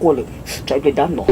quaj lawm, tsam ib pliag dab no.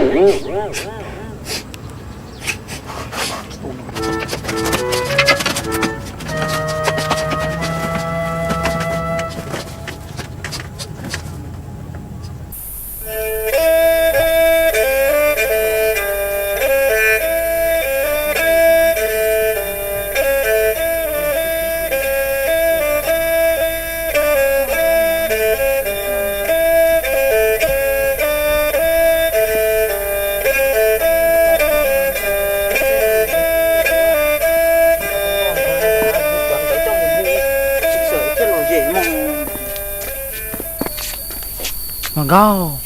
Mas Nkauj,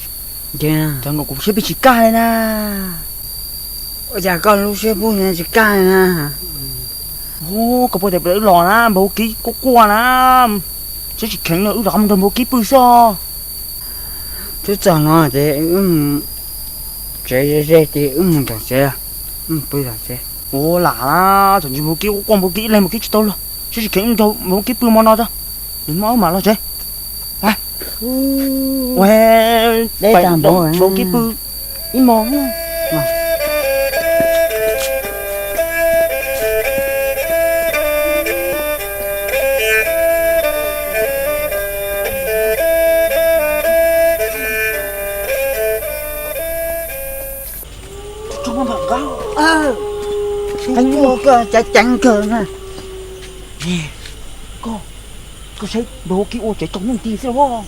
cas nkaus kuv siab pheej tsis kaj li na? Ua cas koj lub siab pheej tsis kaj li na? Hu, koj puas tias wb los na, npawg Kib quaj quaj na, siab tsis kheev no wb rov qab mus nrog npawg Kib pw xwb. Twb txog no ces wb mus tsev ze ze ces wb mus tom tsev, wb mus pw tom tsev. Ua lam na, txawm ntshe npawg Kib quaj quaj, npawg Kib ib leeg npawg Kib tsis tau luag, siab tsis kheev wb nrog npawg Kib pw hmo no tso. Nws hmo wb mam los tsev. Ua, npawg Kib pw ib hmo. Koj ceev kawg na. Koj, koj saib npawg Kib ua tsev tsaus ntuj nti xwb los.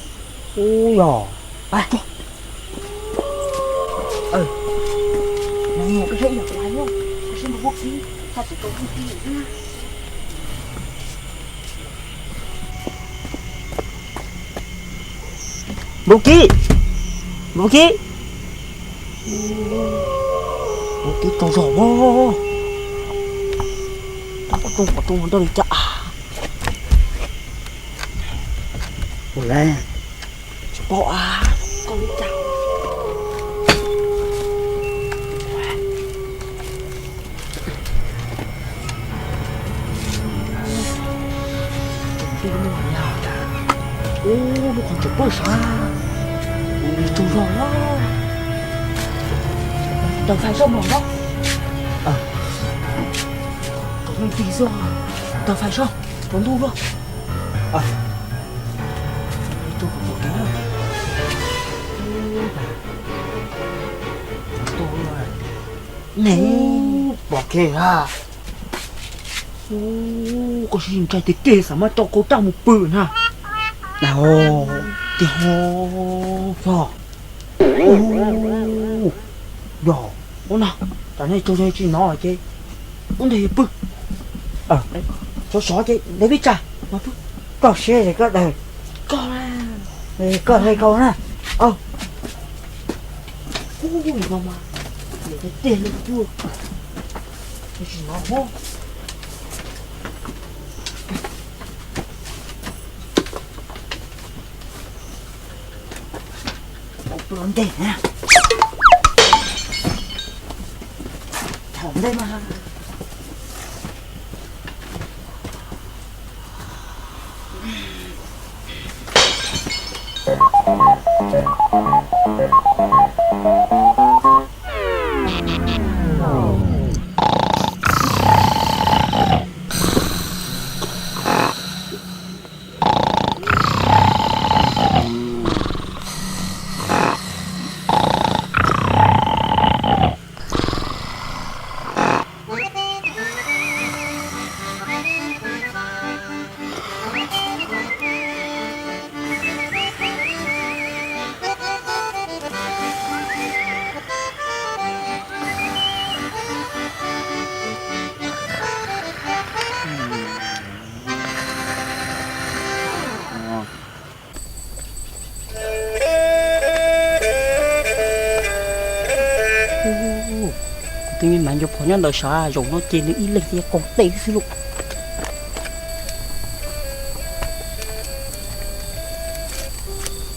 Ua yog. Koj saib yog, koj saib npawg Kib ua tsev tsaus ntuj nti xwb na. Npawg Kib, npawg Kib, npawg Kib tsaug zog os. Tub qov rooj qov rooj no nrog li cas? Ua li, tsis paub a, koj li cas? Ub, lub qhov tseem pawj sav, tsaug zog na. Taws fais soj mog. Tsaus ntuj nti xwb, taws fais soj, tsaus ntuj luaj. Ne, pom kiag ha. Koj sib ntshai tiag tiag, xav mas tso koj raj mus pw na. Tiag ho, yog. Yog, ua no, tam nej tsaug zog tsis hnov ces ub ntej pw. Sov sov ces ntev peb tsam no pw. Koj siab es koj daws, koj hle kau na. Ub, no mas, tiag tiag li pw, tsis hnov. Kuv pw ua ntej na. Thaum ntej mas. Kuv twb me mas nco phom nyob ntawd sav, zaum no ces nws ib leeg thiaj qaug tes xwb lauj.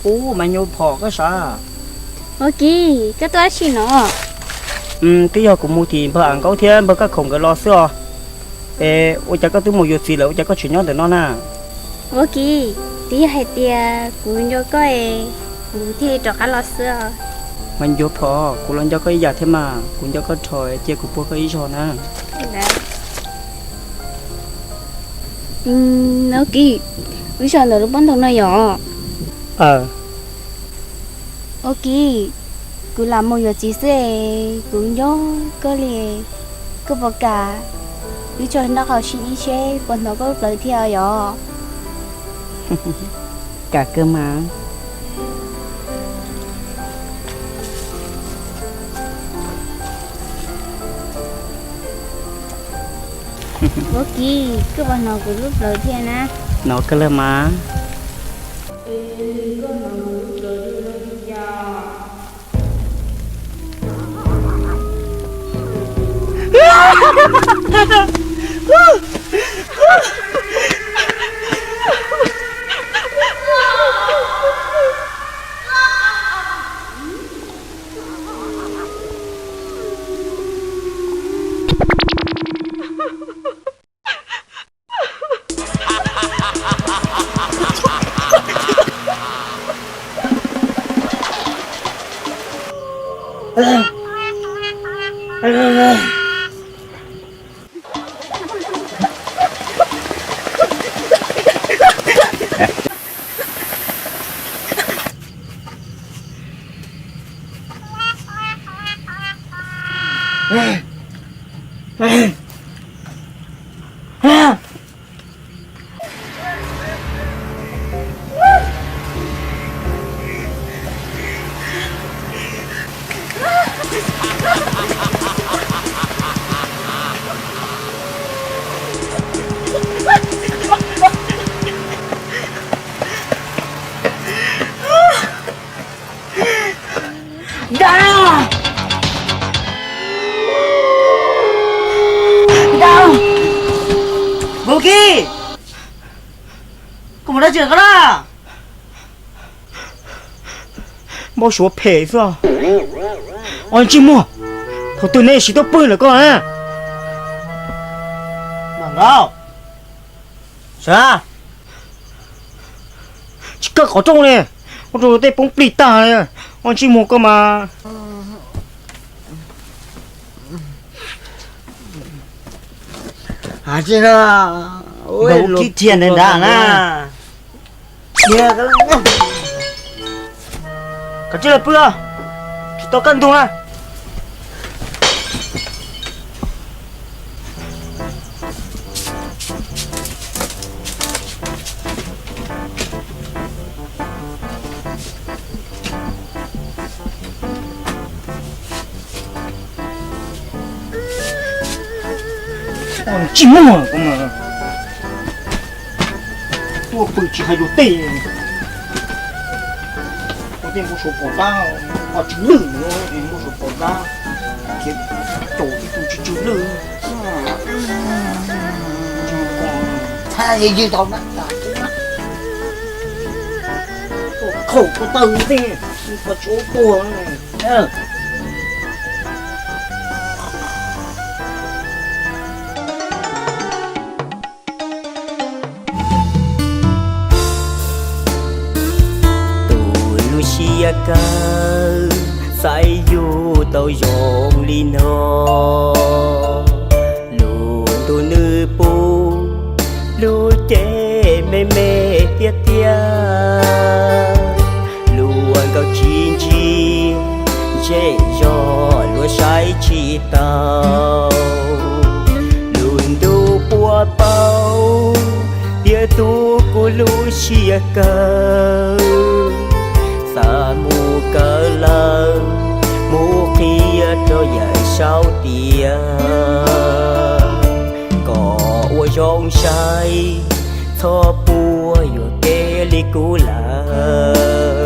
Ub, mas nco phom koj sav. Ua kiag, koj tuaj dab tsi no? Twb yog kuv mus tim npawg Am Nkaub thiab npawg Kab Khoom nkawd los xwb os. Es ua cas koj twb mus yuav txiv lawm ua cas koj tseem nyob ntawm no na? Ua kiag, twb yog hais tias kuv nco koj es kuv thiaj rov qab los xwb os. Mas ncuav phom, kuv los nco koj ib yam thiab mas, kuv nco koj dhau, cia kuv puag koj ib zaug na. Nov Kiv, wb sawv ntawm lub pob ntoo no yom? Ua Kiv, kuv lam mus yuav txiv xwb es kuv nco koj li. Koj puas kam wb tso nraub qaum sib ntsib seb puas hnov koj lub plawv thiab yom? Kam kawg mas. Ua Kiv, koj puas hnov kuv lub plawv thiab na? Hnov kawg li mas. Npawg Kiv, koj mus dab tsi lawm koj na? Npau suav phem xwb. Os ntsej muag, thaum twg neb siv tuaj pw lawm koj na? Tsis kaw qhov rooj li, ua rau tej poob plig tag li. Os ntsej muag koj mas. Npawg Kiv thiaj nrad na. Kav tsij los pw, tsis tau kaj ntug na. Ntsej muag koj mas, tuaj pw tsis hais luag tej. Ua tej npau suav pom dab, ua tsw lwj, npau suav pom dab, khiav caum ib tug tsw tsw lwj. Thaum koj taw tej, koj tsis ua tuag. Tus lub siab kawg, xaiv yug tau zoo li no. Lub ntuj nws pub lub cev me me tiag tiag, luag nkaus tsis ntsia, zej zog luag saib tsis taus. Lub ntuj puas paub tias tu kuv lub siab kawg, xav mus kawm lawm mus qhia rau yawm saub tias kom ua zoo saib, txhob puas yuam kev li kuv lawm.